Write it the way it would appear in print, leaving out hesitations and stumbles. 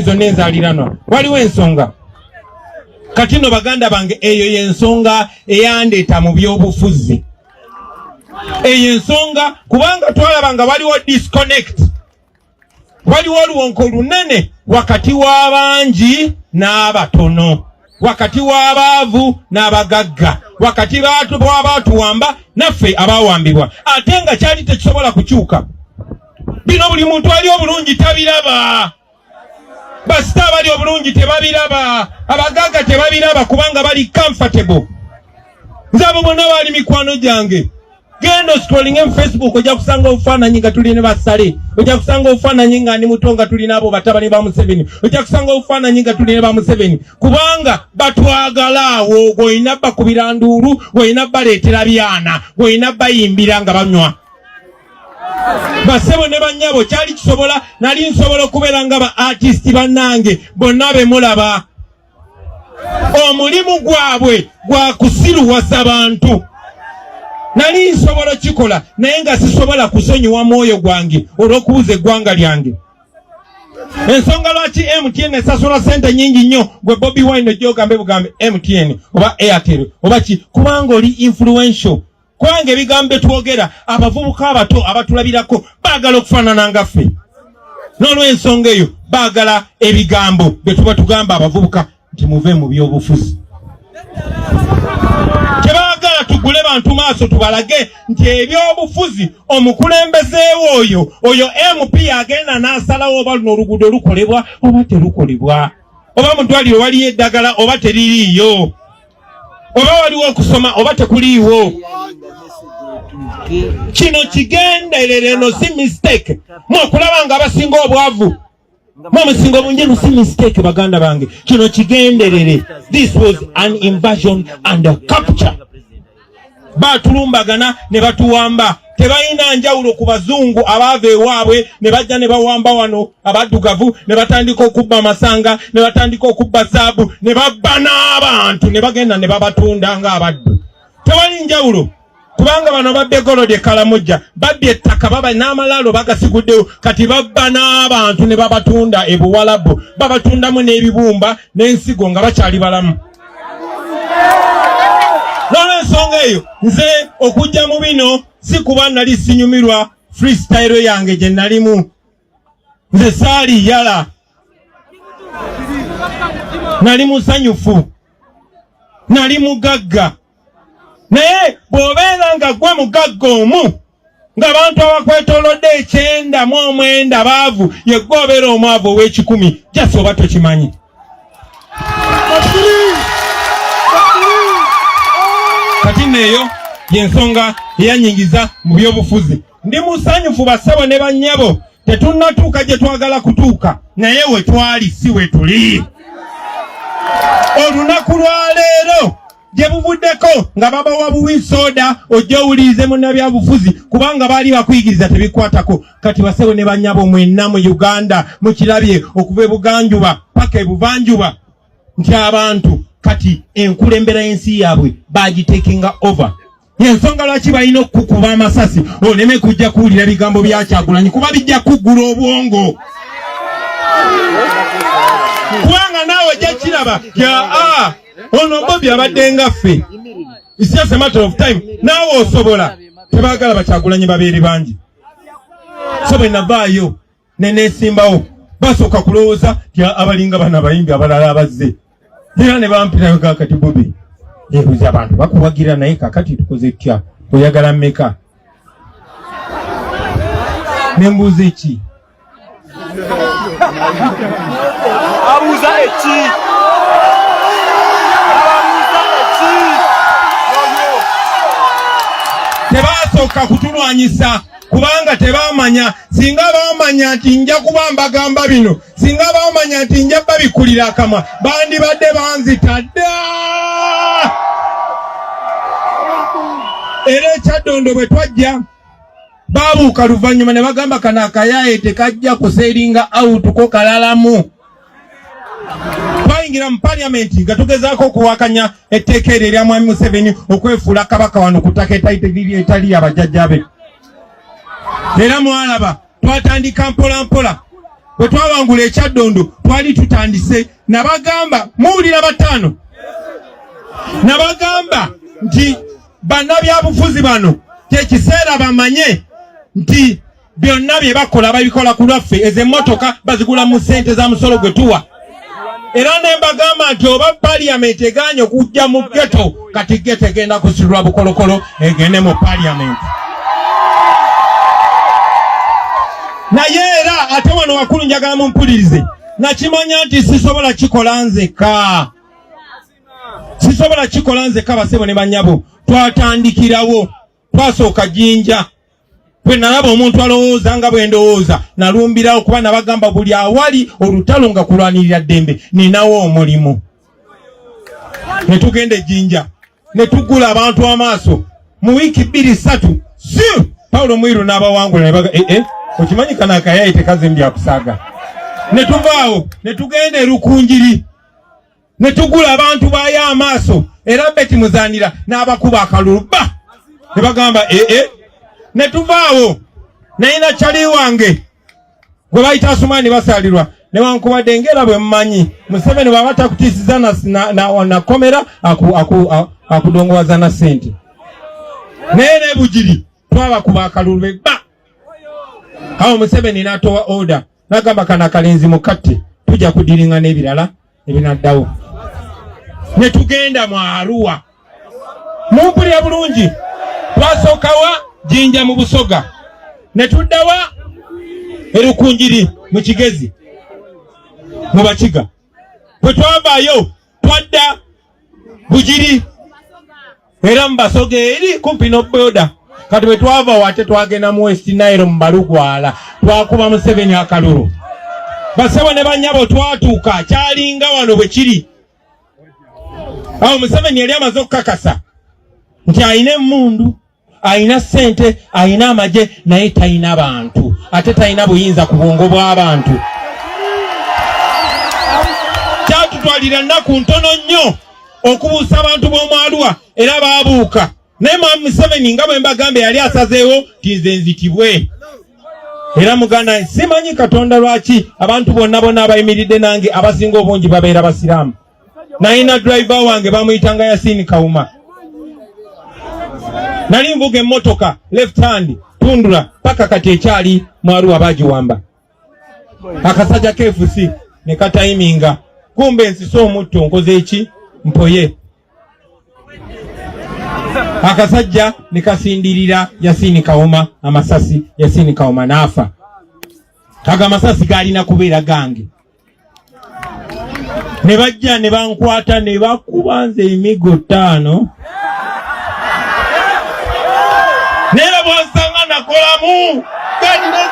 Zonna enzaaliranwa waliwo ensonga. Kati no baganda bange, eyo y'ensonga eyandeeta mu byobufuzi. Eyo ensonga, kubanga twalaba nga waliwo disconnect, waliwo oluwonko lunene wakati w'abangi n'abatono, wakati w'abaavu n'abagagga, wakati w'abaatuwamba naffe abawambibwa, ate nga kyali tekisobola kukyuka. Bino buli muntu ali obulungi tabiraba, basita abali obulungi tebabiraba, abagagga tebabiraba, kubanga bali comfortable. Nze abo bonna baali mikwano gyange. Genda oscrollinge mu Facebook, ojja kusanga obufaananyi nga tuli ne basale, ojja kusanga obufaananyi nga ndi muto nga tuli n'abo batabani ba Museveni, ojja kusanga obufaananyi nga tuli ne ba Museveni, kubanga batwagala. Awo gw'olina bakubira nduulu, gw'olina baleetera byana, gw'olina bayimbira nga banywa. Basebo ne bannyabo, kyali kisobola, nali nsobola okubeera nga ba artist bannange bonna be mulaba. Omulimu gwabwe gwa kusiruwasa bantu. Nali nsobola okikola, naye nga sisobola kusonyiwa mwoyo gwange olw'okubuza eggwanga lyange. Ensonga lwaki MTN esasula sente nyingi nnyo gwe Bobi Wine ojja ogambe bugambe MTN oba Airtel oba ki, kubanga oli influential, kubanga ebigambo byetwogera abavubuka abato abatulabirako baagala okufaanana nga ffe. N'olw'ensonga eyo baagala ebigambo bye tuba tugamba abavubuka nti muve mu byobufuzi. Tebaagala tugule bantu maaso tubalage nti ebyobufuzi omukulembezeewo oyo MP agenda n'asalawo oba luno oluguudo lukolebwa oba terukolebwa, oba mu ddwaliro waliyo eddagala oba teririiyo, oba waliwo okusoma oba tekuliiwo. Kino kigenderere, eno si mistake. Mwe okulaba nga abasinga obwavu mwe musinga obungi, eno si mistake, baganda bange. Kino kigenderere. This was an invasion and a capture. Batulumbagana ne batuwamba. Tebalina njawulo ku bazungu abaava ewaabwe ne bajja ne bawamba wano abaddugavu, ne batandika okubba amasanga, ne batandika okubba zaabu, ne babba n'abantu, ne bagenda ne babatunda ng'abaddu. Tewali njawulo, kubanga bano babbye gold e Kalamujja, babbye ettaka, baba n'amalaalo bagasiguddewo. Kati babba n'abantu ne babatunda e Buwalabu, babatundamu n'ebibumba n'ensigo nga bakyali balamu. N'olwensonga eyo, nze okujja mu bino si kuba nali sinyumirwa freestyle yange gye nalimu. Nze saali yala, nali musanyufu, nali mugagga. Naye bw'obeera nga gwe mugagga omu, ng'abantu abakwetoolodde 99 baavu, yegwe obeera omwavu ow'ekikumi, jasi oba tokimanyi. Kati neeyo yensonga eyanyingiza mu byobufuzi. Ndi musanyufu, bassebo ne bannyabo. Tetunnatuuka gye twagala kutuuka, naye we twali si we tuli olunaku lwaleero. Gye buvuddeko nga babawa buwi soda ojja owulirize munnabyabufuzi, kubanga baali bakuyigiriza tebikwatako. Kati basebo ne bannyabo mwenna mu Uganda mukirabye, okuva ebuganjuba paka ebuvanjuba, nti abantu kati enkulembera y'ensi yaabwe bagitakinga over. Yensonga lwaki balina okukukuba amasasi oleme kujja kuwulira bigambo bya Kyagulanyi, kuba bijja kuggula obwongo, kubanga naawe ojja kiraba ya a ono Bobi abadde nga ffe. It's just a matter of time, naawe osobola. Tebaagala bakyagulanyi babeere bangi. So bwe navaayo neneesimbawo, basooka kulowooza ti abalinga bano abayimbi abalala abazze, era ne bampirayo. Kakati Bobi ebuza abantu bakuwagira, naye kakati tukoze tutya? Oyagala mmeka? Nembuuza eki? Abuuza eki? Ababuuza eki? Yoyo. Tebasooka kutulwanyisa kubanga tebamanya. Singa bamanya nti nja kuba mbagamba bino, singa bamanya nti nja babikulira akamwa, bandibadde banzita dda. Era ekyaddondo bwe twajja, babuuka luvannyuma ne bagamba kano akayaye tekajja kusellinga out ko kalalamu. Twayingira mu paliamenti nga tugezaako okuwakanya etteeka eryo erya mwami Museveni okwefuula kabaka wano ku ttaka etali yabajjajja be. Era mwalaba twatandika mpola mpola. Bwe twawangula ekyaddondo twali tutandise, nabagamba muwulira bataano, nabagamba nti bannabyabufuzi bano kyekiseera bamanye nti byonna bye bakola babikola ku lwaffe. Ezo emmotoka bazigula mu ssente za musolo gwe tuwa. Era ne mbagamba nti oba paliyamenti egaanye okujja mu ghetto, kati ghetto egenda kusitulwa bukolokolo egende mu paliyamenti. Naye era ate wano wakulu njagala mumpulirize, nakimanya nti sisobola kikola nzekka, sisobola kikola nzekka. Basebo ne banyabo, twatandikirawo, twasooka Jinja. Bwe nalaba omuntu alowooza nga bwe ndowooza, nalumbirawo, kuba nabagamba buli awali olutalo nga kulwanirira ddembe ninawo omulimu. Ne tugenda ejjinja ne tugula abantu amaaso mu wiiki 2 3, si Paulo Mwiru n'abawangula ne baga eh, eh, okimanyi kano akayaye tekazimu byakusaaga. Ne tuvaawo ne tugenda erukunjiri ne tugula abantu baayo amaaso, era Beti Muzanira n'abakuba akalulu ba ne bagamba ee eh, eh. Ne tuvaawo nayina kyali wange gwe bayita Asumani Basaalirwa, newankubadde ngera bwe mumanyi Museveni bw'aba takutiisiza na komera akudongowaza na ssente. Naye ne Bugiri twabakuba akalulu be ba awo Museveni n'atowa order n'agamba kano akalenzi mukatte, tujja kudiringa n'ebirala ebinaddawo. Ne tugenda mu Arua. Mumpulira bulungi? Twasookawa Jinja mu Busoga, ne tuddawa Erukunjiri mu Kigezi mu Bakiga. Bwe twavaayo twadda Bugiri era mu Basoga eri kumpi n'oboda. Kati bwe twava ate twagenda mu West Nile mu Balugwala, twakuba Museveni akalulu. Basebo ne banyabo, twatuuka kyalinga wano bwe kiri awo. Museveni yali amaze okukakasa nti alina emmundu, alina ssente, alina amagye, naye talina bantu, ate talina buyinza ku bwongo bw'abantu. Kyatutwalira nnaku ntono nnyo okubuusa abantu b'omwaluwa, era baabuuka. Naye mwami Museveni, nga bwe mbagambye, yali asazeewo nti nze nzitibwe. Era muganda, simanyi Katonda lwaki abantu bonna bonna abayimiridde nange abasinga obungi babeera basiraamu. Nalina driver wange bamuyitanga Yasini Kawuma. Nali nvuga emmotoka left hand Tundra, paka kati ekyali mwaruwa bagiwamba. Akasajja KFC ne katayiminga, kumbe nsise omutto, nkoze eki mpoye. Akasajja ne kasindirira Yasini Kawuma amasasi, Yasini Kawuma n'afa. Kaga amasasi galina kubeera gange. Ne bajja ne bankwata ne bakuba nze emigo 5. Naye bwansanga nakolamu galina